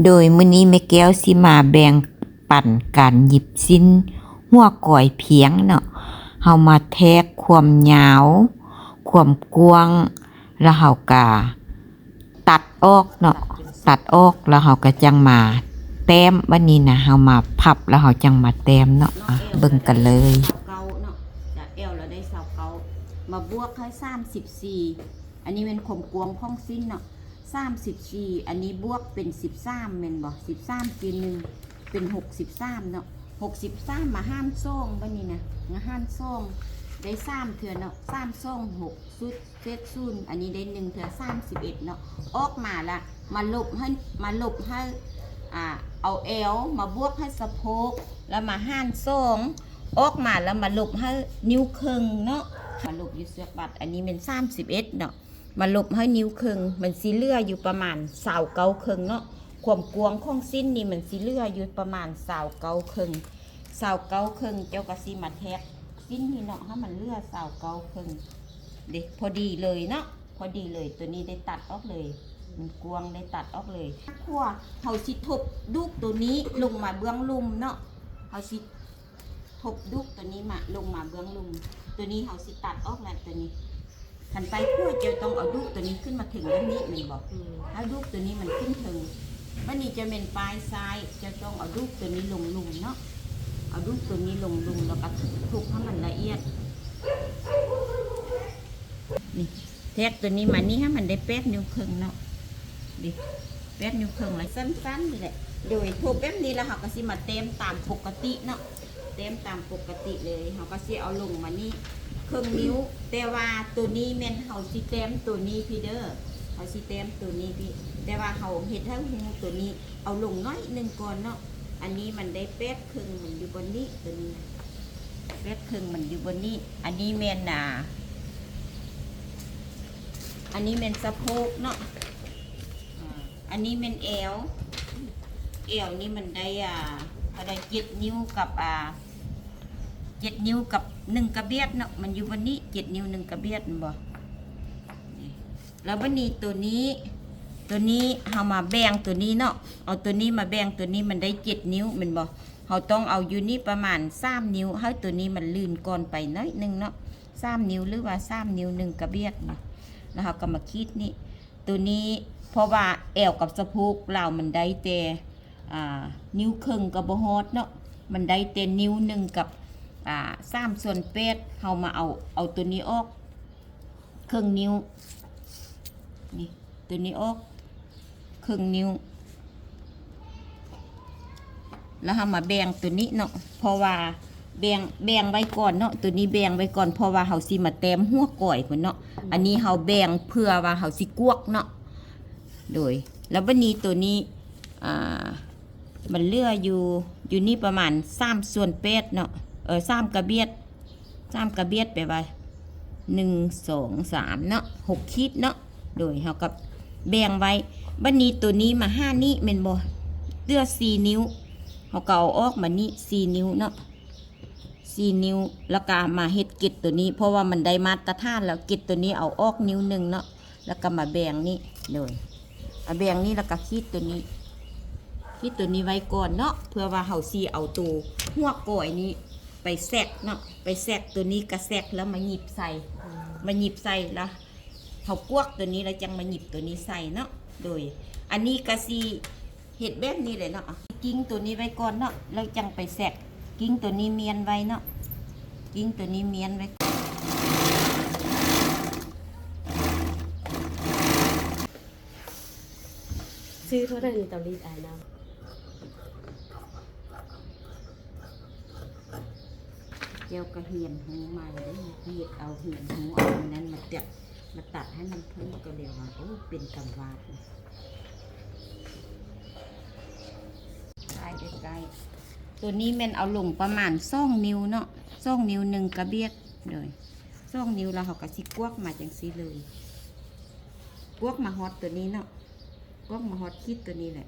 ໂດຍມື້ນີ້ແມ່ແກ້ວຊິມາແບ່ງປັນການຫຍິບສິ້ນຫົວກອຍພຽງເນາະ. ເຮົາມາແທກຄວາມຍາວ ຄວາມກວ້າງ ແລ້ວເຮົາກະຕັດອອກເນາະ, ຕັດອອກແລ້ວເຮົາກະຈັ່ງມາແຕ້ມ. ບັດນີ້ນະ ເຮົາມາພັບແລ້ວເຮົາຈັ່ງມາແຕ້ມເນາະ. ອະ ເບິ່ງກັນເລີຍ. ຊາວເກົ້າເນາະ, ຈາກແອວລະໄດ້ຊາວເກົ້າ ມາບວກໃຫ້ສາມສິບສີ່. ອັນນີ້ແມ່ນຄວາມກວ້າງຂອງສິ້ນເນາະ ສາມສິບສີ່ ອັນນີ້ບວກເປັນສິບສາມແມ່ນບໍ່? ສິບສາມຈຸດໜຶ່ງ ເປັນຫົກສິບສາມເນາະ, ຫົກສິບສາມມາຫານສອງ ບັດນີ້ນະ ມາຫານສອງ ໄດ້ສາມເທື່ອເນາະ, ສາມສອງຫົກ ສຸດເສດສູນ ອັນນີ້ໄດ້ໜຶ່ງເທື່ອ ສາມສິບເອັດເນາະ. ອອກມາລະ ມາລົບໃຫ້ ມາລົບໃຫ້ ອ່າ ເອົາແອວມາບວກໃຫ້ສະໂພກ ແລ້ວມາຫານສອງ ອອກມາແລ້ວມາລົບໃຫ້ນິ້ວເຄິ່ງເນາະ, ມາລົບຢູ່ເຊືອກວັດ ອັນນີ້ແມ່ນສາມສິບເອັດເນາະ. ມາລົບໃຫ້ນິ້ວເຄິ່ງ ມັນຊິເຫຼືອຢູ່ປະມານຊາວເກົ້າເຄິ່ງເນາະ. ຄວາມກວ້າງຂອງສິ້ນນີ້ມັນຊິເຫຼືອຢູ່ປະມານຊາວເກົ້າເຄິ່ງ, ຊາວເກົ້າເຄິ່ງ ເຈົ້າກໍຊິມາແທກສິ້ນນີ້ເນາະ ໃຫ້ມັນເຫຼືອຊາວເກົ້າເຄິ່ງເດ້ ພໍດີເລີຍເນາະ, ພໍດີເລີຍ. ໂຕນີ້ໄດ້ຕັດອອກເລີຍ, ມັນກວ້າງ ໄດ້ຕັດອອກເລີຍ. ຂວາ ເຮົາຊິທົບດູກໂຕນີ້ລົງມາເບື້ອງລຸ່ມເນາະ, ເຮົາຊິ ທົບດູກໂຕນີ້ມາ ລົງມາເບື້ອງລຸ່ມ. ໂຕນີ້ເຮົາຊິຕັດອອກແລ້ວ ໂຕນີ້. ຄັນໄປຂົວ ເຈົ້າຕ້ອງເອົາດູກໂຕນີ້ຂຶ້ນມາເທິງແບບນີ້ແມ່ນບໍ່? ອືມ ເອົາດູກໂຕນີ້ມັນຂຶ້ນເທິງ. ບັດນີ້ຈະແມ່ນປາຍຊ້າຍ ເຈົ້າຕ້ອງເອົາດູກໂຕນີ້ລົງລຸ່ມເນາະ, ເອົາດູກໂຕນີ້ລົງລຸ່ມ ແລ້ວກໍທຸບໃຫ້ມັນລະອຽດ. ນີ້ ແທກໂຕນີ້ມານີ້ໃຫ້ມັນໄດ້ແປດນິ້ວເຄິ່ງເນາະ, ເດ້ ແປດນິ້ວເຄິ່ງລະ ສັ້ນໆນີ້ແຫຼະ. ໂດຍ ທົບແບບນີ້ລະ ເຮົາກໍຊິມາແຕ້ມຕາມປົກກະຕິເນາະ, ແຕ້ມຕາມປົກກະຕິເລີຍ. ເຮົາກໍຊິເອົາລົງມານີ້ເຄິ່ງນິ້ວ, ແຕ່ວ່າໂຕນີ້ແມ່ນເຮົາຊິແຕ້ມໂຕນີ້ພີ້ເດີ, ເຮົາຊິແຕ້ມໂຕນີ້ພີ້, ແຕ່ວ່າເຮົາເຮັດໃຫ້ຮູ້ໂຕນີ້ ເອົາລົງໜ້ອຍໜຶ່ງກ່ອນເນາະ. ອັນນີ້ມັນໄດ້ແປດເຄິ່ງ ມັນຢູ່ບ່ອນນີ້ ໂຕນີ້ນະ ແປດເຄິ່ງມັນຢູ່ບ່ອນນີ້. ອັນນີ້ແມ່ນ ອ່າ ອັນນີ້ແມ່ນສະໂພກເນາະ, ອ່າ ອັນນີ້ແມ່ນແອວ, ແອວນີ້ມັນໄດ້ ອ່າ ເທົ່າໃດ ເຈັດນິ້ວກັບ ອ່າ ເຈັດນິ້ວກັບໜຶ່ງກະບຽດເນາະ, ມັນຢູ່ບ່ອນນີ້ ເຈັດນິ້ວໜຶ່ງກະບຽດ ແມ່ນບໍ່? ນີ້ ແລ້ວບັດນີ້ໂຕນີ້ ໂຕນີ້ເຮົາມາແບ່ງໂຕນີ້ເນາະ, ເອົາໂຕນີ້ມາແບ່ງໂຕນີ້ ມັນໄດ້ເຈັດນິ້ວແມ່ນບໍ່? ເຮົາຕ້ອງເອົາຢູ່ນີ້ປະມານສາມນິ້ວ ໃຫ້ໂຕນີ້ມັນລື່ນກ່ອນໄປໜ້ອຍໜຶ່ງເນາະ, ສາມນິ້ວ ຫຼືວ່າສາມນິ້ວໜຶ່ງກະບຽດນະ. ແລ້ວເຮົາກໍມາຂີດນີ້ ໂຕນີ້ ເພາະວ່າແອວກັບສະໂພກລາວມັນໄດ້ແຕ່ ອ່າ ນິ້ວເຄິ່ງກໍບໍ່ຮອດເນາະ, ມັນໄດ້ແຕ່ນິ້ວໜຶ່ງກັບ ອ່າ ສາມສ່ວນແປດ. ເຮົາມາເອົາ ເອົາໂຕນີ້ອອກເຄິ່ງນິ້ວ ນີ້ ໂຕນີ້ອອກເຄິ່ງນິ້ວ ແລ້ວເຮົາມາແບ່ງໂຕນີ້ເນາະ, ເພາະວ່າແບ່ງ ແບ່ງໄວ້ກ່ອນເນາະ, ໂຕນີ້ແບ່ງໄວ້ກ່ອນ ເພາະວ່າເຮົາຊິມາແຕ້ມຫົວກອຍພຸ້ນເນາະ. ອັນນີ້ເຮົາແບ່ງເພື່ອວ່າເຮົາຊິກວກເນາະ. ໂດຍ ແລ້ວບັດນີ້ໂຕນີ້ ອ່າ ມັນເຫຼືອຢູ່ ຢູ່ນີ້ປະມານສາມສ່ວນແປດເນາະ, ເອີ ສາມກະບຽດ ສາມກະບຽດ ແປວ່າ ໜຶ່ງ ສອງ ສາມເນາະ, ຫົກຂີດເນາະ. ໂດຍ ເຮົາກໍແບ່ງໄວ້. ບັດນີ້ໂຕນີ້ມາຫານີ້ແມ່ນບໍ່? ເຫຼືອສີ່ນິ້ວ ເຮົາກໍເອົາອອກມານີ້ສີ່ນິ້ວເນາະ, ສີ່ນິ້ວ. ແລ້ວກໍມາເຮັດເກັດໂຕນີ້ ເພາະວ່າມັນໄດ້ມາດຕະຖານແລ້ວ, ເກັດໂຕນີ້ເອົາອອກນິ້ວໜຶ່ງເນາະ. ແລ້ວກໍມາແບ່ງນີ້ ໂດຍ ເອົາແບ່ງນີ້ ແລ້ວກໍຂີດໂຕນີ້ ຂີດໂຕນີ້ໄວ້ກ່ອນເນາະ, ເພື່ອວ່າເຮົາຊິເອົາໂຕຫົວກອຍນີ້ໄປແຊກເນາະ, ໄປແຊກໂຕນີ້ກະແຊກ ແລ້ວມາຫຍິບໃສ່ ອືມ ມາຫຍິບໃສ່ ແລ້ວເຮົາກວກໂຕນີ້ ແລ້ວຈັ່ງມາຫຍິບໂຕນີ້ໃສ່ເນາະ. ໂດຍ ອັນນີ້ກະຊິ ເຮັດແບບນີ້ແຫຼະເນາະ, ກິ້ງໂຕນີ້ໄວ້ກ່ອນເນາະ ແລ້ວຈັ່ງໄປແຊກ. ກິ້ງໂຕນີ້ມ້ຽນໄວ້ເນາະ, ກິ້ງໂຕນີ້ມ້ຽນໄວ້. ຊື້ເທົ່າໃດນີ້ເຕົາລີດອ້າຍນາວ? ແກ້ວກໍຮຽນຮູ້ໃໝ່ເດ້, ເຮັດເອົາ ຮຽນຮູ້ເອົາ ອັນນັ້ນມາຕັດ ມາຕັດໃຫ້ມັນເພີ່ມ ກໍແລ້ວວ່າ ໂອ້ ເປັນຕຳວາດນະ. ໃກ້ໆ ໂຕນີ້ແມ່ນເອົາລົງປະມານສອງນິ້ວເນາະ, ສອງນິ້ວໜຶ່ງກະບຽດ ໂດຍ ສອງນິ້ວ ແລ້ວເຮົາກໍຊິກວກມາຈັ່ງຊີ້ເລີຍ, ກວກມາຮອດໂຕນີ້ເນາະ, ກວກມາຮອດຂີດໂຕນີ້ແຫຼະ.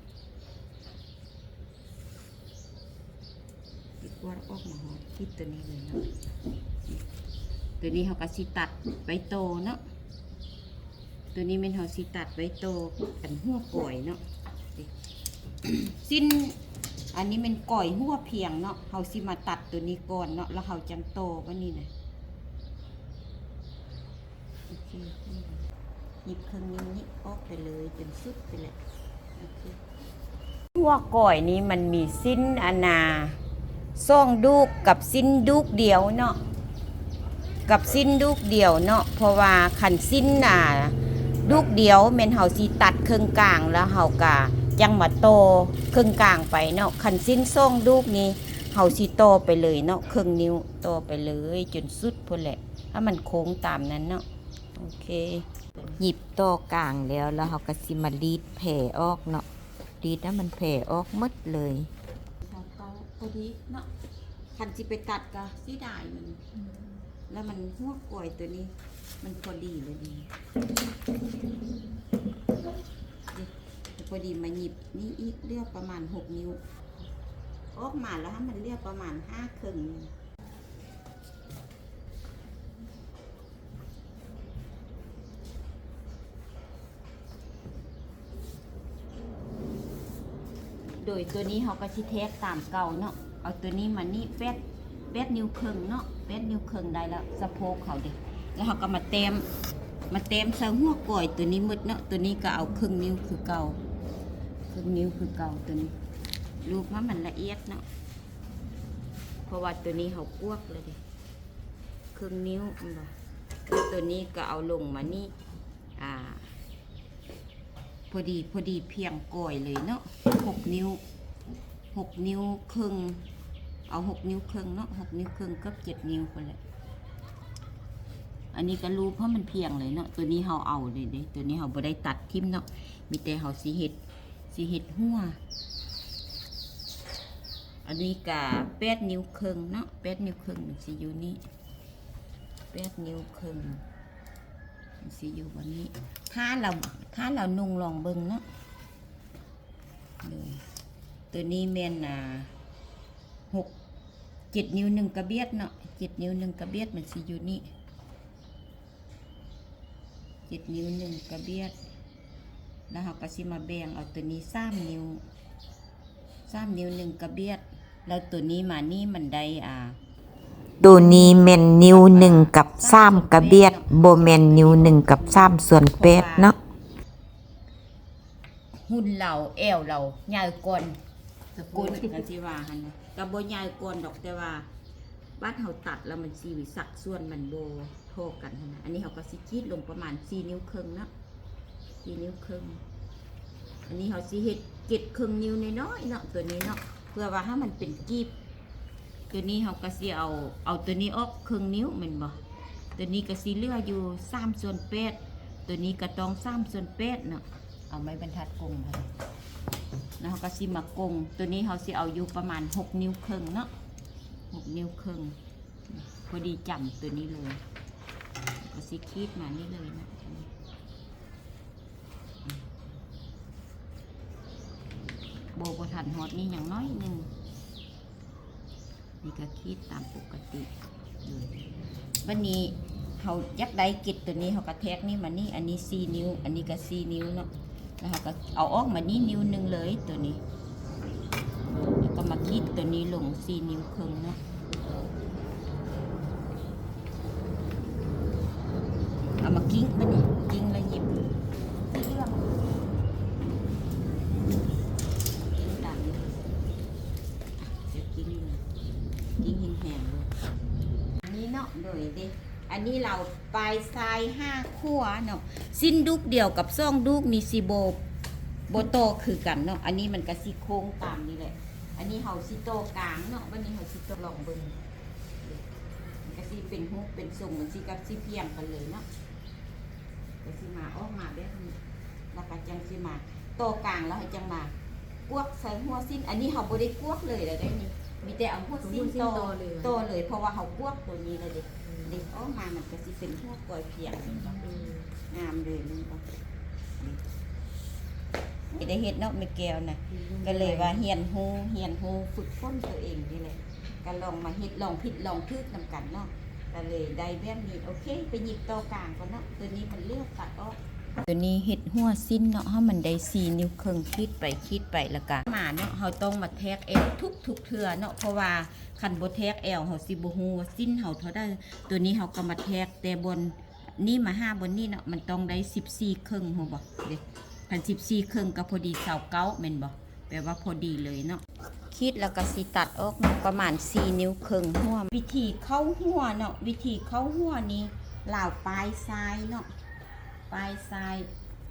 ກວດອອກມາຮອດຂີດໂຕນີ້ເລີຍເນາະ. ໂຕນີ້ເຮົາກໍຊິຕັດໄວ້ຕໍ່ເນາະ, ໂຕນີ້ແມ່ນເຮົາຊິຕັດໄວ້ຕໍ່ອັນຫົວກອຍເນາະ. ສິ້ນ ອັນນີ້ແມ່ນກອຍຫົວພຽງເນາະ ເຮົາຊິມາຕັດໂຕນີ້ກ່ອນເນາະ ແລ້ວເຮົາຈັ່ງຕໍ່ບາດນີ້ນະ. ໂອເຄ ຫຍິບເຄິ່ງນິ້ວນີ້ອອກໄປເລີຍ ຈົນສຸດໄປແຫຼະ. ໂອເຄ ຫົວກອຍນີ້ມັນມີສິ້ນອັນນາ ສອງດູກກັບສິ້ນດູກດຽວເນາະ ກັບສິ້ນດູກດຽວເນາະ ເພາະວ່າຄັນສິ້ນ ອ່າ ດູກດຽວແມ່ນເຮົາຊິຕັດເຄິ່ງກາງ ແລ້ວເຮົາກະຈັ່ງມາຕໍ່ເຄິ່ງກາງໄປເນາະ. ຄັນສິ້ນສອງດູກນີ້ ເຮົາຊິຕໍ່ໄປເລີຍເນາະ ເຄິ່ງນິ້ວ ຕໍ່ໄປເລີຍຈົນສຸດພຸ້ນແຫຼະ ໃຫ້ມັນໂຄ້ງຕາມນັ້ນເນາະ. ໂອເຄ ຫຍິບຕໍ່ກາງແລ້ວ ແລ້ວເຮົາກະຊິມາລີດແຜ່ອອກເນາະ ລີດໃຫ້ມັນແຜ່ອອກໝົດເລີຍ. ເຮົາເອົາພໍດີເນາະ ຄັນຊິໄປຕັດກະເສຍດາຍມັນ ແລ້ວມັນຫົວກອຍໂຕນີ້ມັນພໍດີເລີຍນີ້. ພໍດີມາຫຍິບນີ້ອີກ ເຫຼືອປະມານຫົກນິ້ວ ອອກມາແລ້ວໃຫ້ມັນເຫຼືອປະມານຫ້າເຄິ່ງ. ໂດຍໂຕນີ້ເຮົາກະຊິແທກຕາມເກົ່າເນາະ ເອົາໂຕນີ້ມານີ້ແປດ ແປດນິ້ວເຄິ່ງເນາະ ແປດນິ້ວເຄິ່ງໄດ້ແລ້ວ ສະໂພກເຮົາເດ ແລ້ວເຮົາກະມາແຕ້ມ ມາແຕ້ມໃສ່ຫົວກອຍໂຕນີ້ໝົດເນາະ. ໂຕນີ້ກະເອົາເຄິ່ງນິ້ວຄືເກົ່າ ເຄິ່ງນິ້ວຄືເກົ່າ ໂຕນີ້ລູບໃຫ້ມັນລະອຽດເນາະ ເພາະວ່າໂຕນີ້ເຮົາກວກແລ້ວເດ ເຄິ່ງນິ້ວແມ່ນບໍ່ ແລ້ວໂຕນີ້ກະເອົາລົງມານີ້ ອ່າ ພໍດີ ພໍດີພຽງກອຍເລີຍເນາະ ຫົກນິ້ວ ຫົກນິ້ວເຄິ່ງ ເອົາຫົກນິ້ວເຄິ່ງເນາະ ຫົກນິ້ວເຄິ່ງ ເກືອບເຈັດນິ້ວພຸ້ນແຫຼະ. ອັນນີ້ກະລູບໃຫ້ມັນພຽງເລີຍເນາະ ໂຕນີ້ເຮົາເອົາເລີຍເດ ໂຕນີ້ເຮົາບໍ່ໄດ້ຕັດຖິ້ມເນາະ ມີແຕ່ເຮົາຊິເຮັດ ຊິເຮັດຫົວ. ອັນນີ້ກະແປດນິ້ວເຄິ່ງເນາະ ແປດນິ້ວເຄິ່ງມັນຊິຢູ່ນີ້ ແປດນິ້ວເຄິ່ງມັນຊິຢູ່ບ່ອນນີ້ ຖ້າລາວ ຖ້າລາວນຸ່ງລອງເບິ່ງເນາະ. ໂດຍ ໂຕນີ້ແມ່ນ ອ່າ ຫົກ ເຈັດນິ້ວໜຶ່ງກະບຽດເນາະ ເຈັດນິ້ວໜຶ່ງກະບຽດມັນຊິຢູ່ນີ້ ເຈັດນິ້ວໜຶ່ງກະບຽດ ແລ້ວເຮົາກະຊິມາແບ່ງເອົາໂຕນີ້ສາມນິ້ວ ສາມນິ້ວໜຶ່ງກະບຽດ ແລ້ວໂຕນີ້ມານີ້ມັນໄດ້ ອ່າ ໂຕນີ້ແມ່ນນິ້ວໜຶ່ງກັບສາມກະບຽດ ບໍ່ແມ່ນນິ້ວໜຶ່ງກັບສາມສ່ວນແປດເນາະ. ຫຸ່ນລາວແອວລາວໃຫຍ່ກ່ອນ ສະໂພກ ກະຊິວ່າຫັ້ນນະ ກະບໍ່ໃຫຍ່ກ່ອນດອກ ແຕ່ວ່າບາດເຮົາຕັດແລ້ວມັນຊິສັດສ່ວນມັນບໍ່ ພໍກັນຫັ້ນນະ. ອັນນີ້ເຮົາກະຊິຂີດລົງປະມານສີ່ນິ້ວເຄິ່ງເນາະ ສີ່ນິ້ວເຄິ່ງ. ອັນນີ້ເຮົາຊິເຮັດເກັບເຄິ່ງນິ້ວນ້ອຍໆເນາະ ໂຕນີ້ເນາະ ເພື່ອວ່າໃຫ້ມັນເປັນກີບ. ໂຕນີ້ເຮົາກະຊິເອົາ ເອົາໂຕນີ້ອອກເຄິ່ງນິ້ວແມ່ນບໍ່? ໂຕນີ້ກະຊິເຫຼືອຢູ່ສາມສ່ວນແປດ ໂຕນີ້ກະຕ້ອງສາມສ່ວນແປດເນາະ. ເອົາໄມ້ບັນທັດກົງໄວ້ ແລ້ວເຮົາກະຊິມາກົງ. ໂຕນີ້ເຮົາຊິເອົາຢູ່ປະມານຫົກນິ້ວເຄິ່ງເນາະ ຫົກນິ້ວເຄິ່ງ. ພໍດີຈ້ຳໂຕນີ້ເລີຍ ກະຊິຂີດມານີ້ເລີຍນະ. ບໍ່ ບໍ່ທັນຮອດນີ້ ຍັງໜ້ອຍໜຶ່ງ. ນີ້ກະຂີດຕາມປົກກະຕິເລີຍ. ບາດນີ້ເຮົາຢາກໄດ້ເກັບໂຕນີ້ ເຮົາກະແທກນີ້ມານີ້ ອັນນີ້ສີ່ນິ້ວ ອັນນີ້ກະສີ່ນິ້ວເນາະ. ແລ້ວເຮົາກະເອົາອອກມານີ້ນິ້ວໜຶ່ງເລີຍ ໂຕນີ້ ແລ້ວກະມາຂີດໂຕນີ້ລົງສີ່ນິ້ວເຄິ່ງເນາະ. ເອົາມາກິ້ງບາດນີ້ ກິ້ງແລ້ວຫຍິບ ສີເຫຼືອງ ກິ້ງຕາມນີ້ ຈະກິ້ງເລີຍ ກິ້ງແຮງໆເລີຍ ນີ້ເນາະ. ໂດຍເດ ອັນນີ້ລາວປາຍຊ້າຍຫາຂວາເນາະ. ສິ້ນດູກດຽວກັບສອງດູກນີ້ຊິບໍ່ ບໍ່ຕໍ່ຄືກັນເນາະ. ອັນນີ້ມັນກະຊິໂຄ້ງຕາມນີ້ແຫຼະ. ອັນນີ້ເຮົາຊິຕໍ່ກາງເນາະ. ບາດນີ້ເຮົາຊິຕໍ່ລອງເບິ່ງ ມັນກະຊິເປັນຮູບເປັນຊົງ ມັນຊິກະຊິພຽງກັນເລີຍເນາະ. ກະຊິມາອອກມາແບບນີ້ ແລ້ວກະຈັ່ງຊິມາຕໍ່ກາງ ແລ້ວຈັ່ງມາກວກໃສ່ຫົວສິ້ນ. ອັນນີ້ເຮົາບໍ່ໄດ້ກວກເລີຍລະເດ້ນີ້ ມີແຕ່ເອົາຫົວສິ້ນຕໍ່ ຕໍ່ເລີຍ ເພາະວ່າເຮົາກວກໂຕນີ້ລະເດ້. ອືມ ເດັກອອກມາມັນກະຊິເປັນຫົວກອຍພຽງນີ້ເນາະ. ອືມ ງາມເລີຍແມ່ນບໍ່? ນີ້ ໄດ້ເຮັດເນາະແມ່ແກ້ວນະ. ອືມ ກະເລີຍວ່າຮຽນຮູ້ ຮຽນຮູ້ຝຶກຝົນໂຕເອງນີ້ແຫຼະ. ກະລອງມາເຮັດ ລອງຜິດລອງຖືກນຳກັນເນາະ ກະເລີຍໄດ້ແບບນີ້. ໂອເຄ ໄປຫຍິບຕໍ່ກາງກ່ອນເນາະ. ໂຕນີ້ມັນເຫຼືອຕັດອອກ ຕົວນີ້ເຮັດຫົວສິ້ນເນາະ ໃຫ້ມັນໄດ້ສີ່ນິ້ວເຄິ່ງ ຂີດໄປຂີດໄປ ແລ້ວກະມາເນາະ ເຮົາຕ້ອງມາແທກແອວທຸກໆເທື່ອເນາະ ເພາະວ່າຄັນບໍ່ແທກແອວ ເຮົາຊິບໍ່ຮູ້ວ່າສິ້ນເຮົາເທົ່າໃດ. ຕົວນີ້ເຮົາກໍມາແທກແຕ່ບ່ອນນີ້ມາຫາບ່ອນນີ້ເນາະ ມັນຕ້ອງໄດ້ສິບສີ່ເຄິ່ງ ຮູ້ບໍ່ເດ້? ຄັນສິບສີ່ເຄິ່ງກໍພໍດີຊາວເກົ້າ ແມ່ນບໍ່? ແປວ່າພໍດີເລີຍເນາະ. ຂີດແລ້ວກໍຊິຕັດອອກເນາະ ປະມານສີ່ນິ້ວເຄິ່ງຫົວ. ວິທີເຂົ້າຫົວເນາະ ວິທີເຂົ້າຫົວນີ້ ລາວປາຍຊາຍເນາະ ປາຍຊາຍ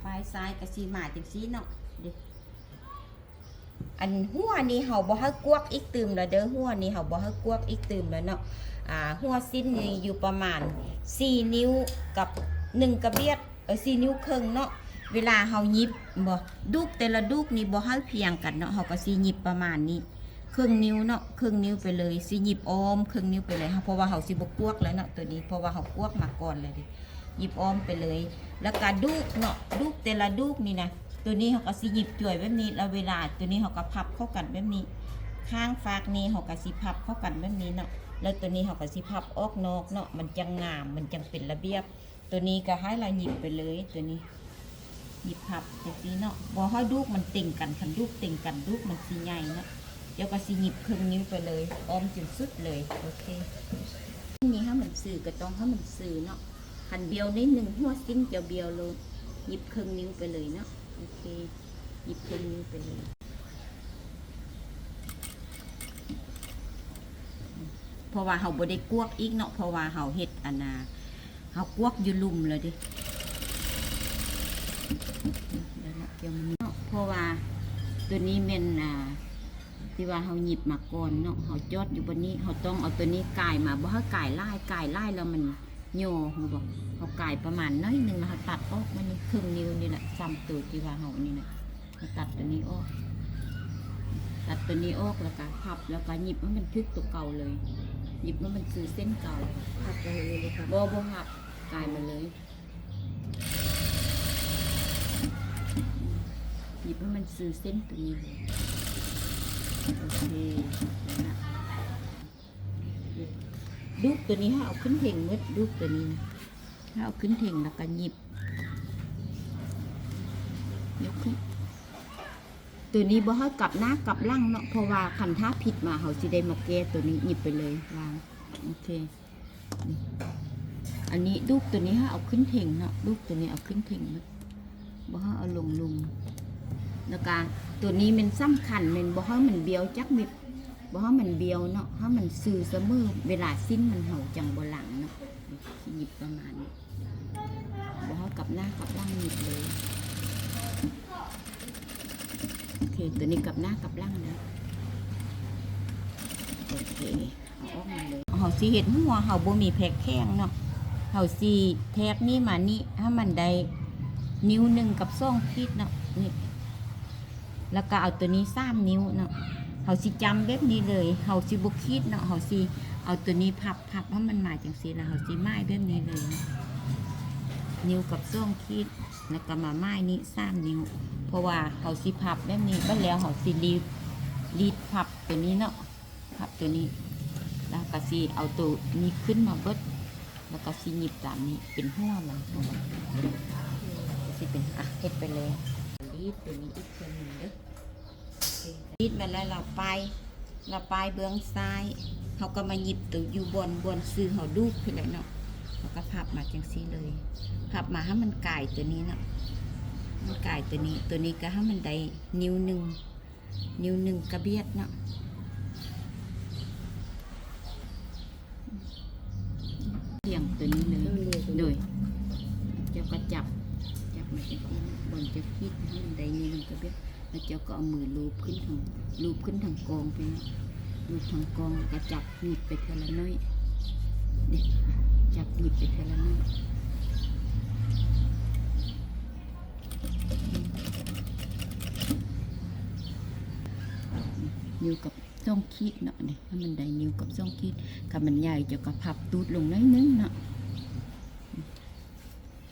ປາຍຊາຍກໍຊິມາຈັ່ງຊີ້ເນາະ ເດ້. ອັນຫົວນີ້ເຮົາບໍ່ໃຫ້ກວກອີກຕື່ມແລ້ວເດີ ຫົວນີ້ເຮົາບໍ່ໃຫ້ກວກອີກຕື່ມແລ້ວເນາະ. ອາ ຫົວສິ້ນນີ້ຢູ່ປະມານສີ່ນິ້ວກັບໜຶ່ງກະບຽດ ເອີ ສີ່ນິ້ວເຄິ່ງເນາະ. ເວລາເຮົາຫຍິບ ບໍ່ ດູກແຕ່ລະດູກນີ້ບໍ່ໃຫ້ພຽງກັນເນາະ ເຮົາກໍຊິຫຍິບປະມານນີ້ ເຄິ່ງນິ້ວເນາະ ເຄິ່ງນິ້ວໄປເລີຍ ຊິຫຍິບອ້ອມເຄິ່ງນິ້ວໄປເລີຍ ເພາະວ່າເຮົາຊິບໍ່ກວກແລ້ວເນາະ ຕົວນີ້ ເພາະວ່າເຮົາກວກມາກ່ອນແລ້ວເດ້. ຫຍິບອ້ອມໄປເລີຍ ແລ້ວກະດູກເນາະ ດູກແຕ່ລະດູກນີ້ນະ ຕົວນີ້ເຮົາກໍຊິຫຍິບຈວຍແບບນີ້ ແລ້ວເວລາຕົວນີ້ເຮົາກໍພັບເຂົ້າກັນແບບນີ້ ຂ້າງຟາກນີ້ເຮົາກໍຊິພັບເຂົ້າກັນແບບນີ້ເນາະ ແລ້ວຕົວນີ້ເຮົາກໍຊິພັບອອກນອກເນາະ ມັນຈັ່ງງາມ ມັນຈັ່ງເປັນລະບຽບ. ຕົວນີ້ກໍໃຫ້ລະຫຍິບໄປເລີຍ ຕົວນີ້ຫຍິບພັບຈັ່ງຊີ້ເນາະ ບໍ່ໃຫ້ດູກມັນເຕັງກັນ ຄັນດູກເຕັງກັນ ດູກມັນຊິໃຫຍ່ເນາະ. ເຈົ້າກໍຊິຫຍິບເຄິ່ງນິ້ວໄປເລີຍ ອ້ອມຈົນສຸດເລີຍ. ໂອເຄ ນີ້ໃຫ້ມັນຊື່ ກໍຕ້ອງໃຫ້ມັນຊື່ເນາະ ຄັນບ້ຽວໜ້ອຍໜຶ່ງ ຫົວສິ້ນຈະບ້ຽວໂລດ ຫຍິບເຄິ່ງນິ້ວໄປເລີຍເນາະ. ໂອເຄ ຫຍິບເຄິ່ງນິ້ວໄປເລີຍ ເພາະວ່າເຮົາບໍ່ໄດ້ກວກອີກເນາະ ເພາະວ່າເຮົາເຮັດອັນນ່າ ເຮົາກວກຢູ່ລຸ່ມແລ້ວເດ້ ເພາະວ່າຕົວນີ້ແມ່ນ ອ່າ ທີ່ວ່າເຮົາຫຍິບມາກ່ອນເນາະ ເຮົາຈອດຢູ່ບ່ອນນີ້ ເຮົາຕ້ອງເອົາຕົວນີ້ກາຍມາ ບໍ່ໃຫ້ກາຍຫຼາຍ ກາຍຫຼາຍແລ້ວມັນຫຍໍ້ ຮູ້ບໍ່? ເຮົາກາຍປະມານໜ້ອຍໜຶ່ງ ແລ້ວເຮົາຕັດອອກມານີ້ເຄິ່ງນິ້ວນີ້ແຫຼະ ສາມໂຕທີ່ວ່າເຮົານີ້ນະ ເຮົາຕັດຕົວນີ້ອອກ ຕັດຕົວນີ້ອອກ ແລ້ວກະພັບ ແລ້ວກະຫຍິບໃຫ້ມັນຖືກຕົວເກົ່າເລີຍ ຫຍິບໃຫ້ມັນຊື່ເສັ້ນເກົ່າ. ພັບໄວ້ນີ້ບໍ່? ບໍ່ ບໍ່ພັບ ກາຍມາເລີຍ. ຫຍິບໃຫ້ມັນຊື່ເສັ້ນຕົວນີ້ເລີຍ. ໂອເຄ ນັ້ນລະ ດູກຕົວນີ້ໃຫ້ເອົາຂຶ້ນເທິງໝົດ ດູກຕົວນີ້ໃຫ້ເອົາຂຶ້ນເທິງ ແລ້ວກໍຫຍິບ ຍົກຂຶ້ນ. ຕົວນີ້ບໍ່ໃຫ້ກັບໜ້າກັບຫຼັງເນາະ ເພາະວ່າຄັນຖ້າຜິດມາ ເຮົາຊິໄດ້ມາແກ້ຕົວນີ້. ຫຍິບໄປເລີຍ ວາງ ໂອເຄ. ນີ້ ອັນນີ້ດູກຕົວນີ້ໃຫ້ເອົາຂຶ້ນເທິງເນາະ ດູກຕົວນີ້ເອົາຂຶ້ນເທິງເນາະ ບໍ່ໃຫ້ເອົາລົງລຸ່ມ. ແລ້ວກະຕົວນີ້ແມ່ນສຳຄັນ ແມ່ນບໍ່ໃຫ້ມັນບ້ຽວຈັກເມັດ ບໍ່ໃຫ້ມັນບ້ຽວເນາະ ໃຫ້ມັນຊື່ສະເໝີ ເວລາສິ້ນມັນເຮົາຈັ່ງບໍ່ຫຼັງເນາະ. ນີ້ ຊິຫຍິບປະມານນີ້ ບໍ່ໃຫ້ກັບໜ້າກັບຫຼັງ ຫຍິບເລີຍ. ໂອເຄ ຕົວນີ້ກັບໜ້າກັບຫຼັງແລ້ວ. ໂອເຄ ເອົາອອກມາເລີຍ. ເຮົາຊິເຮັດຫົວ ເຮົາບໍ່ມີແພກແຂງເນາະ ເຮົາຊິແທກນີ້ມານີ້ ໃຫ້ມັນໄດ້ນິ້ວໜຶ່ງກັບສອງຂີດເນາະ ນີ້ ແລ້ວກໍເອົາຕົວນີ້ສາມນິ້ວເນາະ ເຮົາຊິຈ້ຳແບບນີ້ເລີຍ ເຮົາຊິບໍ່ຂີດເນາະ ເຮົາຊິເອົາຕົວນີ້ພັບ ພັບໃຫ້ມັນມາຈັ່ງຊີ້ ແລ້ວເຮົາຊິໝາຍແບບນີ້ເລີຍ ນິ້ວກັບສອງຂີດ ແລ້ວກໍມາໝາຍນີ້ສາມນິ້ວ ເພາະວ່າເຮົາຊິພັບແບບນີ້ ບັດແລ້ວເຮົາຊິລີດ ລີດພັບຕົວນີ້ເນາະ ພັບຕົວນີ້ ແລ້ວກໍຊິເອົາຕົວນີ້ຂຶ້ນມາເບິດ ແລ້ວກໍຊິຫຍິບຕາມນີ້ເປັນຫົວມັນ ເຮົາວ່າ ກໍຊິເປັນ ອ່ະ ເຮັດໄປເລີຍ. ລີດຕົວນີ້ອີກເທື່ອໜຶ່ງເດີ ລີດມາແລ້ວ ລາວປາຍ ລາວປາຍເບື້ອງຊ້າຍ ເຮົາກໍມາຫຍິບຕົວຢູ່ບ່ອນ ບ່ອນຊື່ເຮົາດູກພີ້ແຫຼະເນາະ ເຮົາກໍພັບມາຈັ່ງຊີ້ເລີຍ ພັບມາໃຫ້ມັນກາຍຕົວນີ້ເນາະ ມັນກາຍຕົວນີ້ ຕົວນີ້ກໍໃຫ້ມັນໄດ້ນິ້ວໜຶ່ງ ນິ້ວໜຶ່ງກະບຽດເນາະ ລຽງຕົວນີ້ເລີຍ ໂດຍ ເຈົ້າກໍຈັບ ຈັບມາຈັ່ງຊີ້ ບ່ອນເຈົ້າຂີດໃຫ້ມັນໄດ້ນິ້ວໜຶ່ງກະບຽດ ແລ້ວເຈົ້າກໍເອົາມືລູບຂຶ້ນທາງ ລູບຂຶ້ນທາງກອງໄປເນາະ ລູບທາງກອງ ແລ້ວກໍຈັບຫຍິບໄປເທື່ອລະໜ້ອຍ ເດ້ ຈັບຫຍິບໄປເທື່ອລະໜ້ອຍ ນິ້ວກັບສອງຂີດເນາະ ນີ້ ໃຫ້ມັນໄດ້ນິ້ວກັບສອງຂີດ ຄັນມັນໃຫຍ່ເຈົ້າກໍພັບຕູດລົງໜ້ອຍໜຶ່ງເນາະ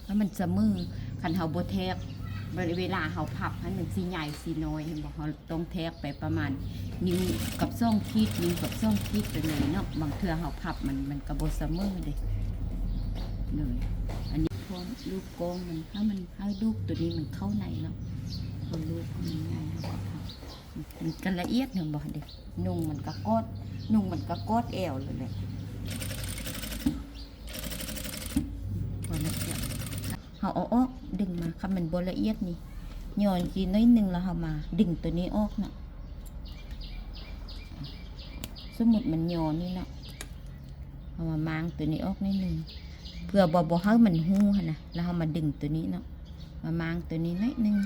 ໃຫ້ມັນສະເໝີ ຄັນເຮົາບໍ່ແທກ ເວລາເຮົາພັບຫັ້ນມັນຊິໃຫຍ່ຊິນ້ອຍ ເຫັນບໍ່ ເຮົາຕ້ອງແທກໄປປະມານນິ້ວກັບສອງຂີດ ນິ້ວກັບສອງຂີດໄປເລີຍເນາະ ບາງເທື່ອເຮົາພັບມັນ ມັນກໍບໍ່ສະເໝີເດ້ ໂດຍ ອັນນີ້ ພ້ອມລູບກ້ອງມັນ ໃຫ້ມັນ ໃຫ້ລູບໂຕນີ້ມັນເຂົ້າໃນເນາະ. ເຮົາລູບໃຫ້ມັນໃຫຍ່ ເຮົາກໍພັບ ມັນກໍລະອຽດ ເຫັນບໍ່ເດ? ນຸ່ງມັນກໍກອດ ນຸ່ງມັນກໍກອດແອວໂລດແຫຼະ. ພໍແລ້ວ ເຮົາເອົາອອກ ດຶງມາ ຄັນມັນບໍ່ລະອຽດນີ້ ຍໍຈັ່ງຊີ້ໜ້ອຍໜຶ່ງ ແລ້ວເຮົາມາດຶງໂຕນີ້ອອກເນາະ. ສົມມຸດມັນຍໍນີ້ເນາະ ເຮົາມາມ້າງໂຕນີ້ອອກໜ້ອຍໜຶ່ງ ເພື່ອບໍ່ ບໍ່ໃຫ້ມັນຮູ້ຫັ້ນນະ ແລ້ວເຮົາມາດຶງໂຕນີ້ເນາະ ມາມ້າງໂຕນີ້ໜ້ອຍໜຶ່ງ.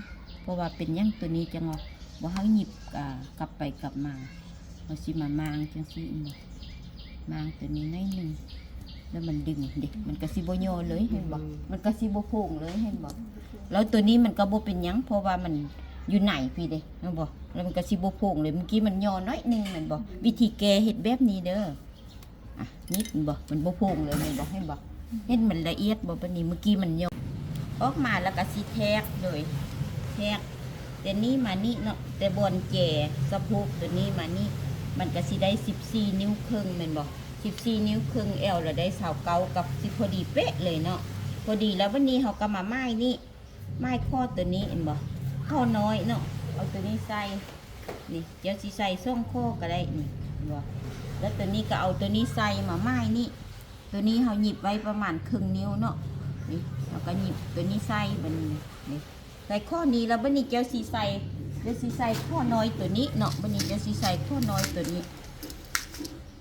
ເພາະວ່າເປັນຫຍັງໂຕນີ້ຈັ່ງວ່າບໍ່ໃຫ້ຫຍິບ ອ່າ ກັບໄປກັບມາ ເຮົາຊິມາມ້າງຈັ່ງຊີ້ ເຫັນບໍ່? ມ້າງໂຕນີ້ໜ້ອຍໜຶ່ງ ແລ້ວມັນດຶງເດ ມັນກໍຊິບໍ່ຍໍເລີຍ ເຫັນບໍ່? ມັນກໍຊິບໍ່ໂພງເລີຍ ເຫັນບໍ່? ແລ້ວໂຕນີ້ມັນກໍບໍ່ເປັນຫຍັງ ເພາະວ່າມັນຢູ່ໃນພີ້ເດ ເຫັນບໍ່? ແລ້ວມັນກໍຊິບໍ່ໂພງເລີຍ. ເມື່ອກີ້ມັນຍໍໜ້ອຍໜຶ່ງ ແມ່ນບໍ່? ວິທີແກ້ເຮັດແບບນີ້ເດີ. ອ່ະ ນີ້ເຫັນບໍ່? ມັນບໍ່ໂພງເລີຍ ແມ່ນບໍ່? ເຫັນບໍ່? ເຫັນມັນລະອຽດບໍ່? ບາດນີ້ເມື່ອກີ້ມັນຍໍອອກມາ ແລ້ວກໍຊິແທກເລີຍ ແທກແຕ່ນີ້ມານີ້ເນາະ ແຕ່ບ່ອນແຈສະໂພກໂຕນີ້ມານີ້ ມັນກໍຊິໄດ້ສິບສີ່ນິ້ວເຄິ່ງ ແມ່ນບໍ່? ສິບສີ່ນິ້ວເຄິ່ງ ແອວລະໄດ້ຊາວເກົ້າ ກໍຊິພໍດີເປະເລີຍເນາະ ພໍດີ. ແລ້ວບາດນີ້ເຮົາກໍມາໝາຍນີ້ ໝາຍຂໍ້ໂຕນີ້ ເຫັນບໍ່? ຂໍ້ນ້ອຍເນາະ ເອົາໂຕນີ້ໃສ່ ນີ້ ເຈົ້າຊິໃສ່ສອງຂໍ້ກໍໄດ້ນີ້ ເຫັນບໍ່? ແລ້ວໂຕນີ້ກໍເອົາໂຕນີ້ໃສ່ມາໝາຍນີ້ ໂຕນີ້ເຮົາຫຍິບໄວ້ປະມານເຄິ່ງນິ້ວເນາະ ນີ້ ເຮົາກໍຫຍິບໂຕນີ້ໃສ່ ບາດນີ້ນີ້ ໃສ່ຂໍ້ນີ້ ແລ້ວບາດນີ້ເຈົ້າຊິໃສ່ ເຈົ້າຊິໃສ່ຂໍ້ນ້ອຍໂຕນີ້ເນາະ ບາດນີ້ເຈົ້າຊິໃສ່ຂໍ້ນ້ອຍໂຕນີ້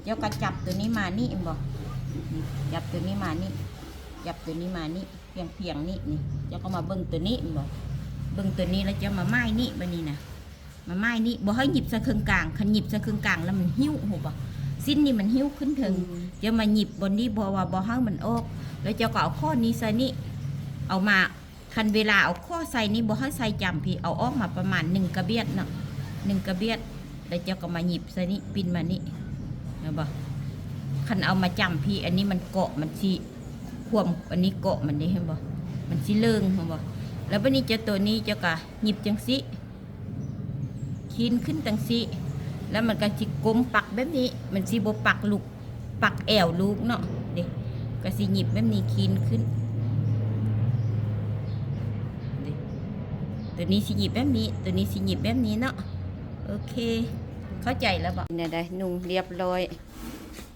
ເຈົ້າກໍຈັບໂຕນີ້ມານີ້ ເຫັນບໍ່? ນີ້ ຈັບໂຕນີ້ມານີ້ ຈັບໂຕນີ້ມານີ້ ພຽງໆນີ້ ນີ້ ເຈົ້າກໍມາເບິ່ງໂຕນີ້ ເຫັນບໍ່? ເບິ່ງໂຕນີ້ແລ້ວເຈົ້າມາໝາຍນີ້ ບາດນີ້ນະ ມາໝາຍນີ້ ບໍ່ໃຫ້ຫຍິບໃສ່ເຄິ່ງກາງ ຄັນຫຍິບໃສ່ເຄິ່ງກາງແລ້ວມັນຫິ້ວ ຮູ້ບໍ່? ສິ້ນນີ້ມັນຫິ້ວຂຶ້ນເທິງ ອືມ ເຈົ້າມາຫຍິບບ່ອນນີ້ ເພາະວ່າບໍ່ໃຫ້ມັນອອກ ແລ້ວເຈົ້າກໍເອົາຂໍ້ນີ້ໃສ່ນີ້ ເອົາມາ ຄັນເວລາເອົາຂໍ້ໃສ່ນີ້ ບໍ່ໃຫ້ໃສ່ຈ້ຳພີ້ ເອົາອອກມາປະມານໜຶ່ງກະບຽດເນາະ ໜຶ່ງກະບຽດ ແລ້ວເຈົ້າກໍມາຫຍິບໃສ່ນີ້ ປິ່ນມານີ້ ເຫັນບໍ່? ຄັນເອົາມາຈ້ຳພີ້ ອັນນີ້ມັນເກາະ ມັນຊິຄວາມ ອັນນີ້ເກາະມັນເດ້ ເຫັນບໍ່? ມັນຊິເລີງ ເຫັນບໍ່? ແລ້ວບາດນີ້ເຈົ້າ ໂຕນີ້ເຈົ້າກໍຫຍິບຈັ່ງຊີ້ ຄີນຂຶ້ນຈັ່ງຊີ້ ແລ້ວມັນກໍຊິກົ້ມປັກແບບນີ້ ມັນຊິບໍ່ປັກລູກ ປັກແອວລູກເນາະ ເດ້ ກໍຊິຫຍິບແບບນີ້ ຄີນຂຶ້ນ ເດ້ ໂຕນີ້ຊິຫຍິບແບບນີ້ ໂຕນີ້ຊິຫຍິບແບບນີ້ເນາະ. ໂອເຄ ເຂົ້າໃຈແລ້ວບໍ່? ແນວໃດ? ນຸ່ງລຽບຮ້ອຍ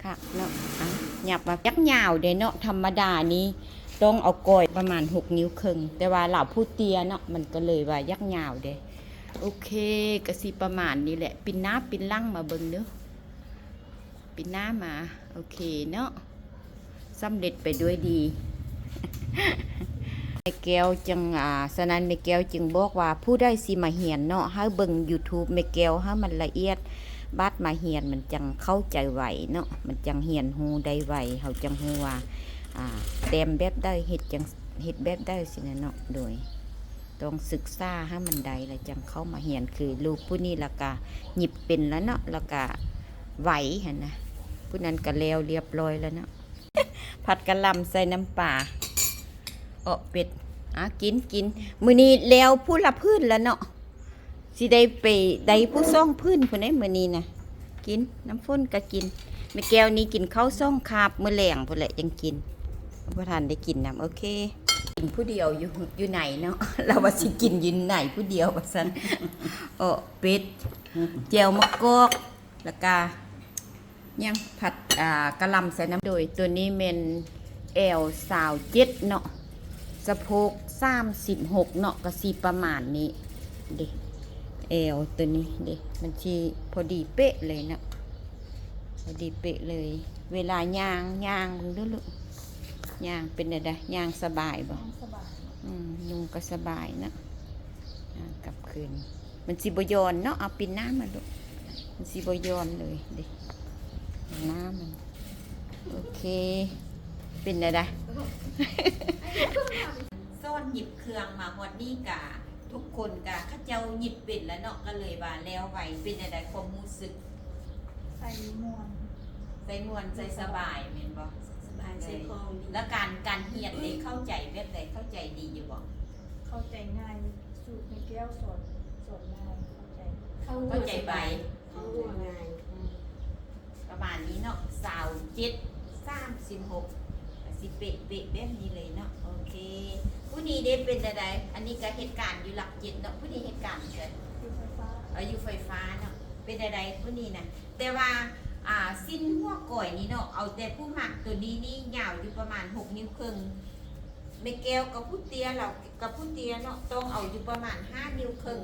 ຄັກເນາະ. ອ່ະ ຫຍັບມາ ຢາກຍາວເດ້ເນາະ ທຳມະດານີ້ຕ້ອງເອົາກອຍປະມານຫົກນິ້ວເຄິ່ງ ແຕ່ວ່າລາວຜູ້ເຕ້ຍເນາະ ມັນກໍເລີຍວ່າຢາກຍາວເດ້. ໂອເຄ ກໍຊິປະມານນີ້ແຫຼະ ປິ່ນໜ້າປິ່ນຫຼັງມາເບິ່ງເດີ ປິ່ນໜ້າມາ ໂອເຄເນາະ ສຳເລັດໄປດ້ວຍດີ. ແມ່ແກ້ວຈຶ່ງ ອ່າ ສະນັ້ນແມ່ແກ້ວຈຶ່ງບອກວ່າ ຜູ້ໃດຊິມາຮຽນເນາະ ໃຫ້ເບິ່ງຢູທູບແມ່ແກ້ວໃຫ້ມັນລະອຽດ ບາດມາຮຽນມັນຈັ່ງເຂົ້າໃຈໄວເນາະ ມັນຈັ່ງຮຽນຮູ້ໄດ້ໄວ ເຮົາຈັ່ງຮູ້ວ່າ ອ່າ ແຕ້ມແບບໃດ ເຮັດຈັ່ງ ເຮັດແບບໃດຊີ້ນະເນາະ ໂດຍ ຕ້ອງສຶກສາໃຫ້ມັນໄດ້ ແລ້ວຈັ່ງເຂົ້າມາຮຽນ. ຄືລູກຜູ້ນີ້ລະກະຫຍິບເປັນແລ້ວເນາະ ລະກະໄວຫັ້ນນະ ຜູ້ນັ້ນກະແລ້ວລຽບຮ້ອຍແລ້ວເນາະ. ຜັດກະຫຼ່ຳໃສ່ນ້ຳປາ ເອາະເປັດ ອ່າ ກິນ ກິນ ມື້ນີ້ແລ້ວຜູ້ລະຜືນແລ້ວເນາະ. ຊິໄດ້ໄປໄດ້ຜູ້ສອງຜືນພຸ້ນເດ້ມື້ນີ້ນະ. ກິນ ນ້ຳຝົນກໍກິນ ແມ່ແກ້ວນີ້ກິນເຂົ້າສອງຄາບ ມື້ແລງພຸ້ນແຫຼະຈັ່ງກິນ ບໍ່ທັນໄດ້ກິນນຳ. ໂອເຄ ກິນຜູ້ດຽວຢູ່ ຢູ່ໃນເນາະ ລາວວ່າຊິກິນຢູ່ໃນຜູ້ດຽວວ່າຊັ້ນ. ເອາະເປັດ ແຈ່ວໝາກກອກ ແລ້ວກະ ຍັງຜັດ ອ່າ ກະຫຼ່ຳໃສ່ນ້ຳ ໂດຍ ໂຕນີ້ແມ່ນແອວຊາວເຈັດເນາະ ສະໂພກສາມສິບຫົກເນາະ ກະຊິປະມານນີ້ເດ້. ແອວໂຕນີ້ເດ້ ມັນຊິພໍດີເປະເລີຍເນາະ ພໍດີເປະເລີຍ. ເວລາຍ່າງ ຍ່າງເບິ່ງດູລູກ ຍ່າງເປັນແນວໃດ? ຍ່າງສະບາຍບໍ່? ຍ່າງສະບາຍ ອືມ ນຸ່ງກໍສະບາຍເນາະ ຍ່າງກັບຄືນ. ມັນຊິບໍ່ຢ່ອນເນາະ ເອົາປິ່ນໜ້າມາລູກ ມັນຊິບໍ່ຢ່ອນເລີຍເດ້ ໜ້າມັນ. ໂອເຄ ເປັນແນວໃດ? ສອນຫຍິບເຄື່ອງມາຮອດນີ້ກະ ທຸກຄົນກະເຂົາເຈົ້າຫຍິບເປັນແລ້ວເນາະ ກະເລີຍວ່າແລ້ວໄວ. ເປັນແນວໃດຄວາມຮູ້ສຶກ? ໃສ່ມ່ວນ ໃສ່ມ່ວນ ໃສ່ສະບາຍແມ່ນບໍ່? ສະບາຍ ໃສ່ຄ່ອງ. ແລ້ວການ ການຮຽນນີ້ເຂົ້າໃຈແບບໃດ? ເຂົ້າໃຈດີຢູ່ບໍ່? ເຂົ້າໃຈງ່າຍ ສູດແມ່ແກ້ວສອນ ສອນງ່າຍ ເຂົ້າໃຈ ເຂົ້າໃຈໄວ ເຂົ້າຫົວງ່າຍ ອືມ ປະມານນີ້ເນາະ ຊາວເຈັດ ສາມສິບຫົກ ກະຊິ ເປະໆແບບນີ້ເລີຍເນາະ. ໂອເຄ ຜູ້ນີ້ເດ້ເປັນແນວໃດ? ອັນນີ້ກໍເຮັດການຢູ່ຫຼັກເຈັດເນາະ. ຜູ້ນີ້ເຮັດການຢູ່ໃສ? ຢູ່ໄຟຟ້າ. ເອີ ຢູ່ໄຟຟ້າເນາະ. ເປັນແນວໃດຜູ້ນີ້ນະ? ແຕ່ວ່າ ອ່າ ສິ້ນຫົວກອຍນີ້ເນາະ ເອົາແຕ່ຜູ້ມັກໂຕນີ້ນີ້ຍາວຢູ່ປະມານຫົກນິ້ວເຄິ່ງ. ແມ່ແກ້ວກັບຜູ້ເຕ້ຍ ລາວກັບຜູ້ເຕ້ຍເນາະ ຕ້ອງເອົາຢູ່ປະມານຫ້ານິ້ວເຄິ່ງ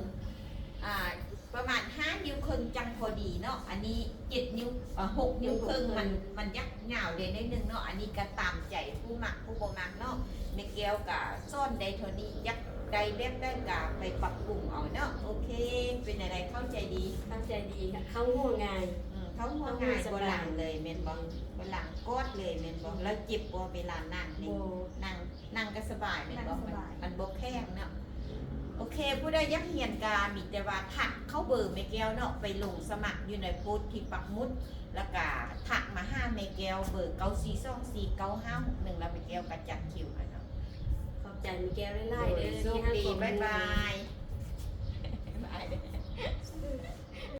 ອ່າ ປະມານຫ້ານິ້ວເຄິ່ງຈັ່ງພໍດີເນາະ. ອັນນີ້ເຈັດນິ້ວ ເອີ ຫົກນິ້ວເຄິ່ງ ມັນ ມັນຢາກຍາວເດໜ້ອຍໜຶ່ງເນາະ. ອັນນີ້ກໍຕາມໃຈຜູ້ມັກຜູ້ບໍ່ມັກເນາະ. ແມ່ແກ້ວກໍສອນໄດ້ເທົ່ານີ້ ຢາກໄດ້ແບບໃດກໍໄປປັບປຸງເອົາເນາະ. ໂອເຄ ເປັນແນວໃດ ເຂົ້າໃຈດີ? ເຂົ້າໃຈດີ ເຂົ້າຫົວງ່າຍ. ອືມ ເຂົ້າຫົວງ່າຍ ເຂົ້າຫົວສະບາຍ ບໍ່ຫຼັງເລີຍແມ່ນບໍ່? ອືມ ບໍ່ຫຼັງກອດເລີຍແມ່ນບໍ່? ອືມ ແລ້ວເຈັບບໍ່ເວລານັ່ງນີ້? ບໍ່. ນັ່ງ ນັ່ງກໍສະບາຍແມ່ນບໍ່? ນັ່ງສະບາຍ ມັນ ມັນບໍ່ແຂງເນາະ. ໂອເຄ ຜູ້ໃດຢາກຮຽນກໍມີແຕ່ວ່າທັກເຂົ້າເບີແມ່ແກ້ວເນາະ ໄປລົງສະໝັກຢູ່ໃນໂພສທີ່ປັກໝຸດ ແລ້ວກໍທັກມາຫາແມ່ແກ້ວເບີ ເກົ້າສີ່ສອງສີ່ເກົ້າຫ້າຫົກໜຶ່ງ ແລ້ວແມ່ແກ້ວກໍຈັດຄິວໃຫ້ເນາະ. ຂອບໃຈແມ່ແກ້ວຫຼາຍໆເດີ ໂດຍ ທີ່ໃຫ້ຂໍ້ມູນ. ໂຊກດີ ບາຍບາຍ ບາຍ.